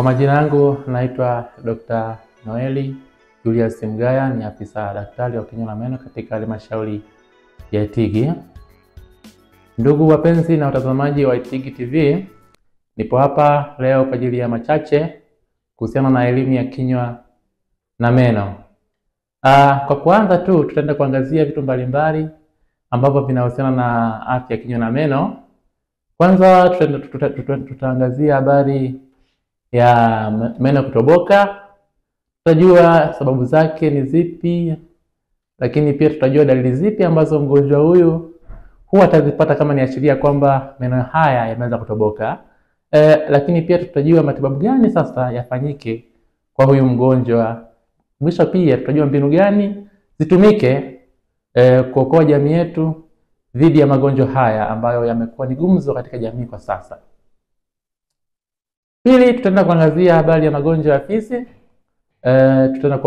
Kwa majina yangu naitwa Dr. Noeli Julius Mgaya, ni afisa daktari wa kinywa na meno katika halmashauri ya Itigi. Ndugu wapenzi na watazamaji wa Itigi TV, nipo hapa leo kwa ajili ya machache kuhusiana na elimu ya kinywa na meno. Kwa kuanza tu tutaenda kuangazia vitu mbalimbali ambavyo vinahusiana na afya ya kinywa na meno. Kwanza tutaangazia habari ya meno kutoboka. Tutajua sababu zake ni zipi, lakini pia tutajua dalili zipi ambazo mgonjwa huyu huwa atazipata kama ni ashiria kwamba meno haya yameanza kutoboka. Lakini pia tutajua matibabu gani sasa yafanyike kwa huyu mgonjwa. Mwisho pia tutajua mbinu gani zitumike kuokoa jamii yetu dhidi ya magonjwa haya ambayo yamekuwa ni gumzo katika jamii kwa sasa. Pili, tutaenda kuangazia habari ya magonjwa ya fizi. Tutaenda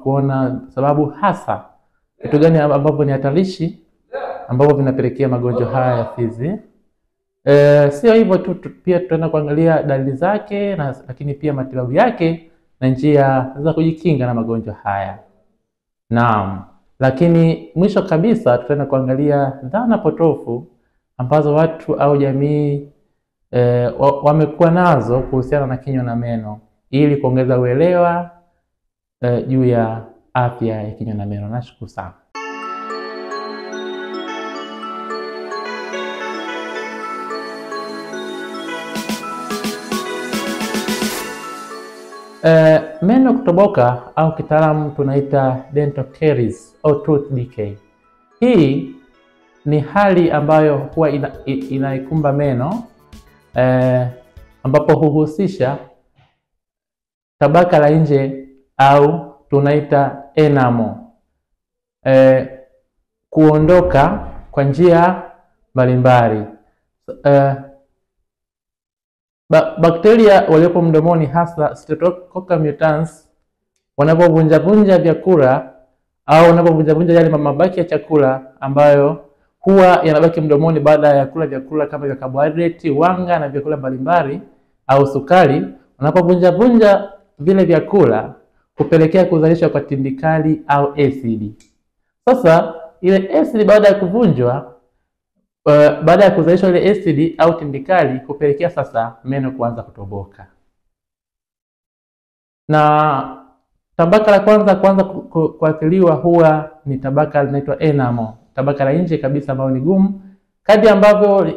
kuona sababu hasa vitu gani ambavyo ni hatarishi ambavyo vinapelekea magonjwa haya ya fizi. Sio hivyo tu, pia tutaenda kuangalia dalili zake na lakini pia matibabu yake na njia za kujikinga na magonjwa haya. Naam. Lakini mwisho kabisa tutaenda kuangalia dhana potofu ambazo watu au jamii wamekuwa nazo kuhusiana na kinywa na meno ili kuongeza uelewa juu ya afya ya kinywa na meno. Nashukuru sana. Meno kutoboka au kitaalamu tunaita dental caries au tooth decay. Hii ni hali ambayo huwa inaikumba meno, ambapo huhusisha tabaka la nje au tunaita enamel kuondoka kwa njia mbalimbali. Bakteria waliopo mdomoni hasa Streptococcus mutans wanapovunjavunja vyakula au wanapovunjavunja yale mabaki ya chakula ambayo huwa yanabaki mdomoni baada ya kula vyakula kama vya carbohydrate, wanga na vyakula mbalimbali au sukari, wanapovunjavunja vile vyakula kupelekea kuzalishwa kwa tindikali au asidi. Sasa ile asidi baada ya kuvunjwa, baada ya kuzalishwa ile asidi au tindikali kupelekea sasa meno kuanza kutoboka. Na tabaka la kwanza kuanza kuathiriwa huwa ni tabaka linaloitwa enamel, tabaka la nje kabisa ambalo ni gumu. Kadri ambavyo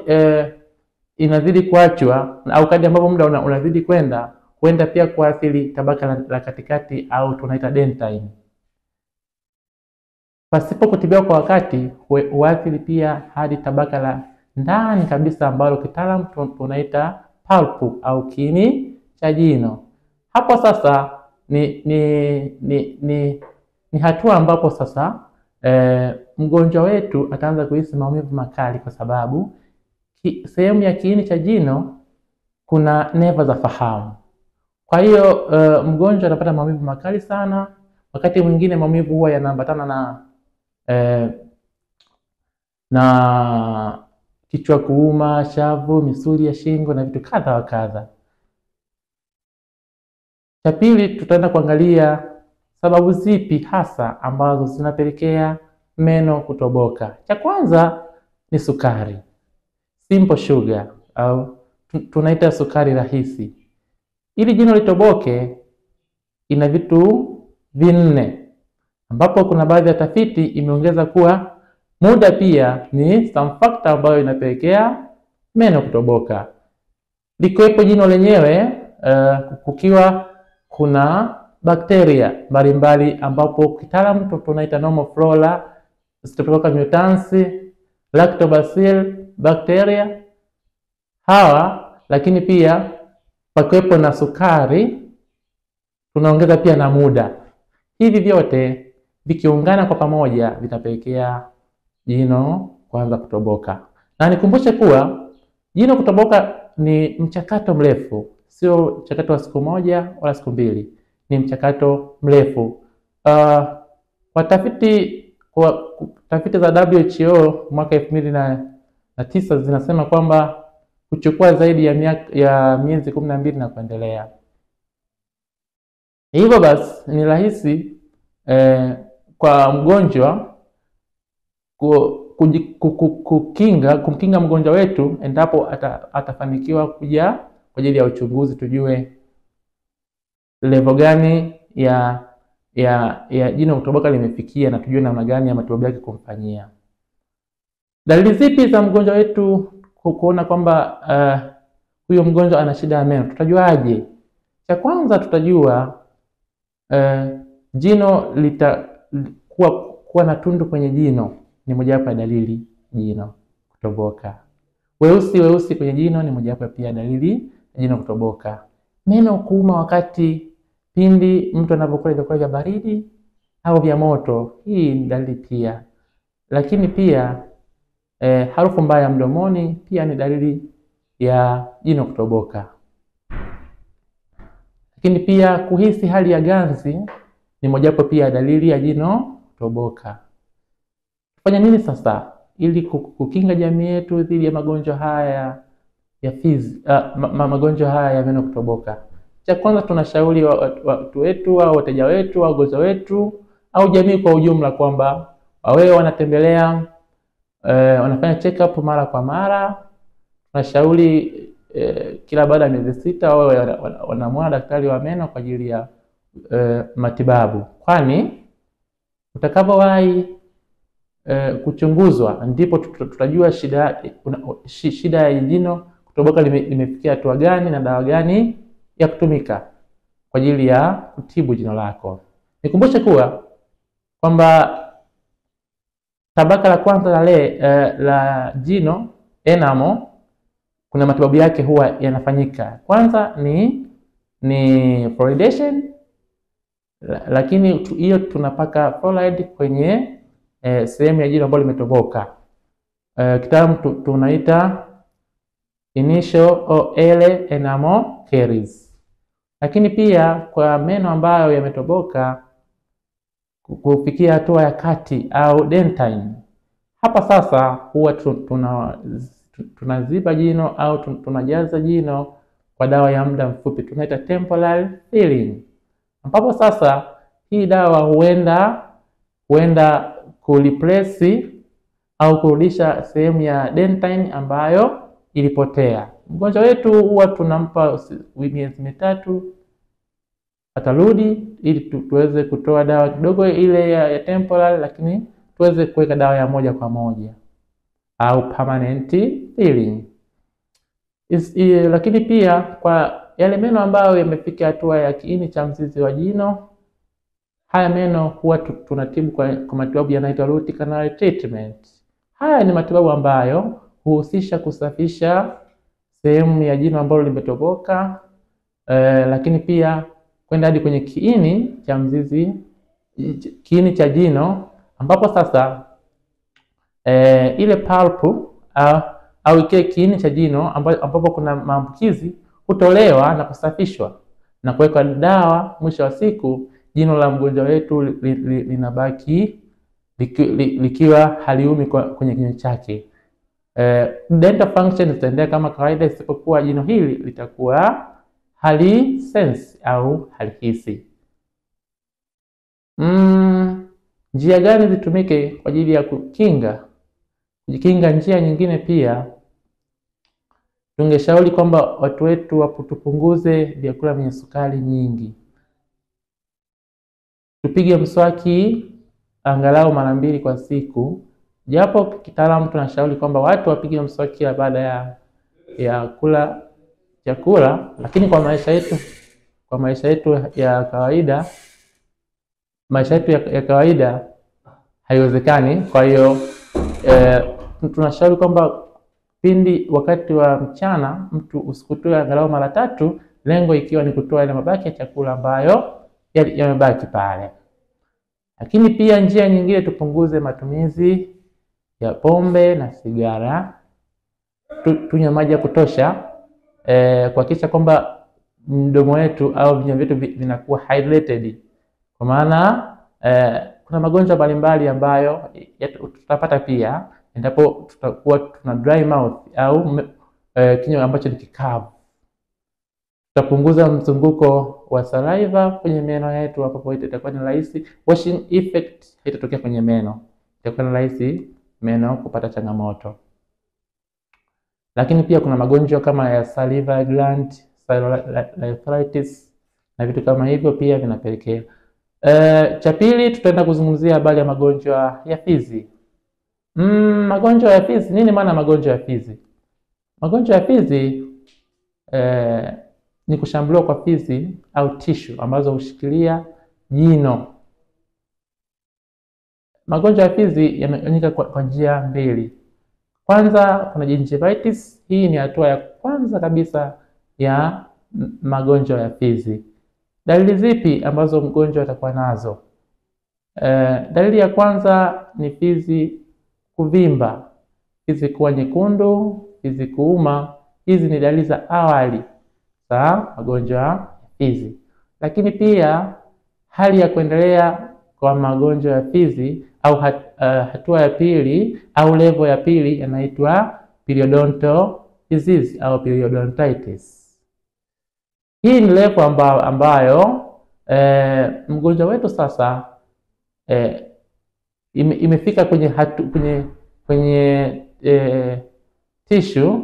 inazidi kuachwa au kadri ambavyo muda unazidi kwenda, huenda pia kuathiri tabaka la katikati au tunaita dentine. Pasipo kutibiwa kwa wakati huathiri pia hadi tabaka la ndani kabisa ambalo kitaalamu tunaita pulp au kiini cha jino. Hapo sasa ni hatua ambapo sasa mgonjwa wetu ataanza kuhisi maumivu makali kwa sababu sehemu ya kiini cha jino kuna neva za fahamu. Kwa hiyo mgonjwa anapata maumivu makali sana. Wakati mwingine maumivu huwa yanaambatana na kichwa kuuma, shavu, misuli ya shingo na vitu kadha wa kadha. Cha pili, tutaenda kuangalia sababu zipi hasa ambazo zinapelekea meno kutoboka. Cha kwanza ni sukari, simple sugar au tunaita sukari rahisi. Ili jino litoboke ina vitu vinne, ambapo kuna baadhi ya tafiti imeongeza kuwa muda pia ni some factor ambayo inapelekea meno kutoboka. Likiwepo jino lenyewe, kukiwa kuna bakteria mbalimbali ambapo kitaalamu tunaita normal flora, Streptococcus mutans, lactobacillus bacteria hawa, lakini pia pakiwepo na sukari tunaongeza pia na muda. Hivi vyote vikiungana kwa pamoja vitapelekea jino kuanza kutoboka. Na nikumbushe kuwa jino kutoboka ni mchakato mrefu, sio mchakato wa siku moja wala siku mbili, ni mchakato mrefu. Kwa tafiti za WHO mwaka 2009 zinasema kwamba kuchukua zaidi ya miezi 12 na kuendelea Hivyo basi ni rahisi kwa mgonjwa kumkinga mgonjwa wetu endapo atafanikiwa kuja kwa ajili ya uchunguzi, tujue level gani ya jino kutoboka limefikia na tujue namna gani ya matibabu yake kumfanyia. Dalili zipi za mgonjwa wetu kuona kwamba huyo mgonjwa ana shida ya meno? Tutajuaje? Cha kwanza tutajua jino litakuwa na tundu kwenye jino, ni mojawapo ya dalili jino kutoboka. Weusi weusi kwenye jino ni mojawapo pia dalili jino kutoboka. Meno kuuma wakati pindi mtu anapokula vyakula vya baridi au vya moto, hii ni dalili pia. Lakini pia harufu mbaya mdomoni pia ni dalili ya jino kutoboka. Lakini pia kuhisi hali ya ganzi ni mojawapo pia dalili ya jino kutoboka. Fanya nini sasa ili kukinga jamii yetu dhidi ya magonjwa haya ya fizi, magonjwa haya ya meno kutoboka? Cha kwanza tunashauri watu wetu au wateja wetu au wagonjwa wetu au jamii kwa ujumla kwamba wawe wanatembelea, wanafanya check up mara kwa mara. Tunashauri kila baada ya miezi 6 wawe wanamwona daktari wa meno kwa ajili ya matibabu, kwani utakapowahi kuchunguzwa ndipo tutajua shida ya jino kutoboka limefikia hatua gani na dawa gani ya kutumika kwa ajili ya kutibu jino lako. Nikumbushe kuwa kwamba tabaka la kwanza la jino enamel, kuna matibabu yake huwa yanafanyika. Kwanza ni fluoridation, lakini hiyo tunapaka fluoride kwenye sehemu ya jino ambalo limetoboka. Kitaalamu tunaita initial OL enamel caries. Lakini pia kwa meno ambayo yametoboka kufikia hatua ya kati au dentine, hapa sasa huwa tunaziba jino au tunajaza jino kwa dawa ya muda mfupi, tunaita temporary filling, ambapo sasa hii dawa huenda kureplace au kurudisha sehemu ya dentine ambayo ilipotea. Mgonjwa wetu huwa tunampa miezi 3 atarudi ili tuweze kutoa dawa kidogo ile ya temporary, lakini tuweze kuweka dawa ya moja kwa moja au permanent filling. Lakini pia kwa yale meno ambayo yamefika hatua ya kiini cha mzizi wa jino, haya meno huwa tunatibu kwa matibabu yanaitwa root canal treatment. Haya ni matibabu ambayo huhusisha kusafisha sehemu ya jino ambalo limetoboka, lakini pia kwenda hadi kwenye kiini cha mzizi, kiini cha jino, ambapo sasa ile pulp au kile kiini cha jino ambapo kuna maambukizi hutolewa na kusafishwa na kuwekwa dawa. Mwisho wa siku jino la mgonjwa wetu linabaki likiwa haliumi kwenye kinywa chake. Dental function zitaendelea kama kawaida, isipokuwa jino hili litakuwa hali sense au halihisi. Njia gani zitumike kwa ajili ya kukinga? Kujikinga, njia nyingine pia tungeshauri kwamba watu wetu tupunguze vyakula vyenye sukari nyingi. Tupige mswaki angalau mara 2 kwa siku. Japo kitaalamu tunashauri kwamba watu wapige mswaki baada ya kula chakula, lakini kwa maisha yetu ya kawaida, maisha yetu ya kawaida haiwezekani. Kwa hiyo tunashauri kwamba pindi wakati wa mchana mtu usikutoe angalau mara 3, lengo ikiwa ni kutoa ile mabaki ya chakula ambayo yamebaki pale. Lakini pia njia nyingine, tupunguze matumizi ya pombe na sigara, tunywe maji ya kutosha, kuhakikisha kwamba mdomo wetu au vinywa vyetu vinakuwa hydrated, kwa maana kuna magonjwa mbalimbali ambayo tutapata pia endapo tutakuwa tuna dry mouth au kinywa ambacho ni kikavu. Tutapunguza mzunguko wa saliva kwenye meno yetu, ambapo itakuwa ni rahisi washing effect itatokea kwenye meno, itakuwa ni rahisi meno kupata changamoto. Lakini pia kuna magonjwa kama ya salivary gland, sialyarthritis na vitu kama hivyo pia vinapelekea. Cha pili tutaenda kuzungumzia habari ya magonjwa ya fizi. Magonjwa ya fizi, nini maana magonjwa ya fizi? Magonjwa ya fizi ni kushambuliwa kwa fizi au tishu ambazo hushikilia jino. Magonjwa ya fizi yamegawanyika kwa njia mbili. Kwanza kuna gingivitis. Hii ni hatua ya kwanza kabisa ya magonjwa ya fizi. Dalili zipi ambazo mgonjwa atakuwa nazo? Dalili ya kwanza ni fizi kuvimba, fizi kuwa nyekundu, fizi kuuma. Hizi ni dalili za awali za magonjwa ya fizi. Lakini pia hali ya kuendelea kwa magonjwa ya fizi au hatua ya pili au level ya pili yanaitwa periodontal disease au periodontitis. Hii ni level ambayo mgonjwa wetu sasa imefika kwenye tissue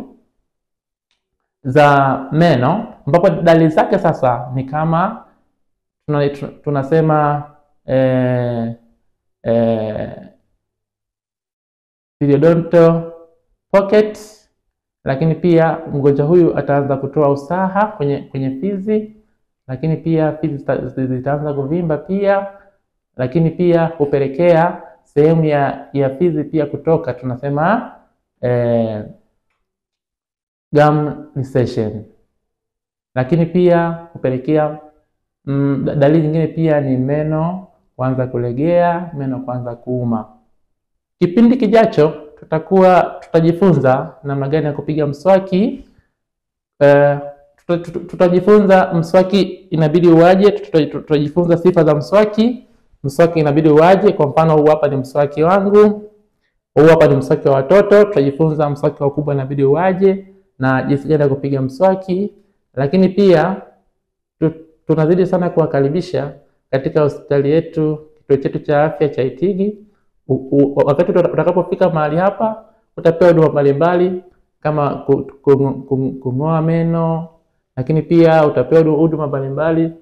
za meno, ambapo dalili zake sasa ni kama tunasema periodontal pocket. Lakini pia mgonjwa huyu ataanza kutoa usaha kwenye fizi, lakini pia fizi zitaanza kuvimba pia, lakini pia hupelekea sehemu ya fizi pia kutoka, tunasema gum recession. Lakini pia hupelekea dalili nyingine pia ni meno kuanza kulegea, meno kuanza kuuma. Kipindi kijacho tutajifunza namna gani ya kupiga mswaki. Tutajifunza mswaki inabidi uwaje, tutajifunza sifa za mswaki, mswaki inabidi uwaje. Kwa mfano huu hapa ni mswaki wangu, huu hapa ni mswaki wa watoto. Tutajifunza mswaki wa kubwa inabidi uwaje na jinsi gani ya kupiga mswaki. Lakini pia tunazidi sana kuwakaribisha katika hospitali yetu, kituo chetu cha afya cha Itigi. Wakati utakapofika mahali hapa utapewa huduma mbalimbali kama kung'oa meno, lakini pia utapewa huduma mbalimbali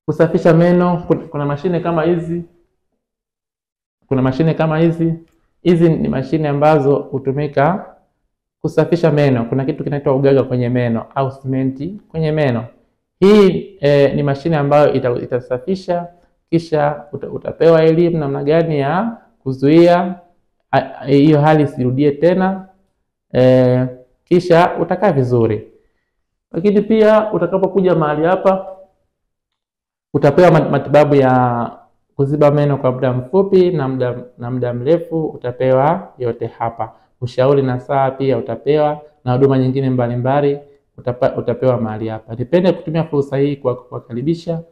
kusafisha meno. Kuna mashine kama hizi, kuna mashine kama hizi. Hizi ni mashine ambazo hutumika kusafisha meno. Kuna kitu kinaitwa ugaga kwenye meno au simenti kwenye meno. Hii ni mashine ambayo itasafisha, kisha utapewa elimu namna gani ya kuzuia hiyo hali isirudie tena, kisha utakaa vizuri. Lakini pia utakapokuja mahali hapa utapewa matibabu ya kuziba meno kwa muda mfupi na muda mrefu, utapewa yote hapa. Ushauri na saa pia utapewa, na huduma nyingine mbalimbali utapewa mahali hapa. Nipende kutumia fursa hii kwa kuwakaribisha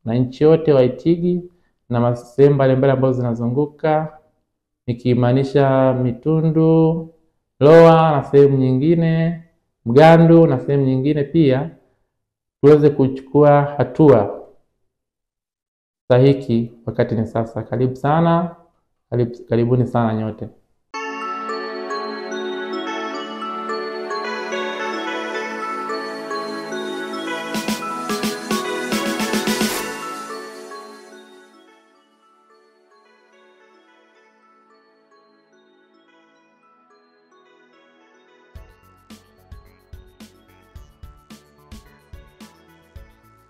wananchi wote wa Itigi na sehemu mbalimbali ambazo zinazunguka, nikimaanisha Mitundu, Loa na sehemu nyingine, Mgandu na sehemu nyingine pia, tuweze kuchukua hatua stahiki. Wakati ni sasa. Karibu sana, karibuni sana nyote.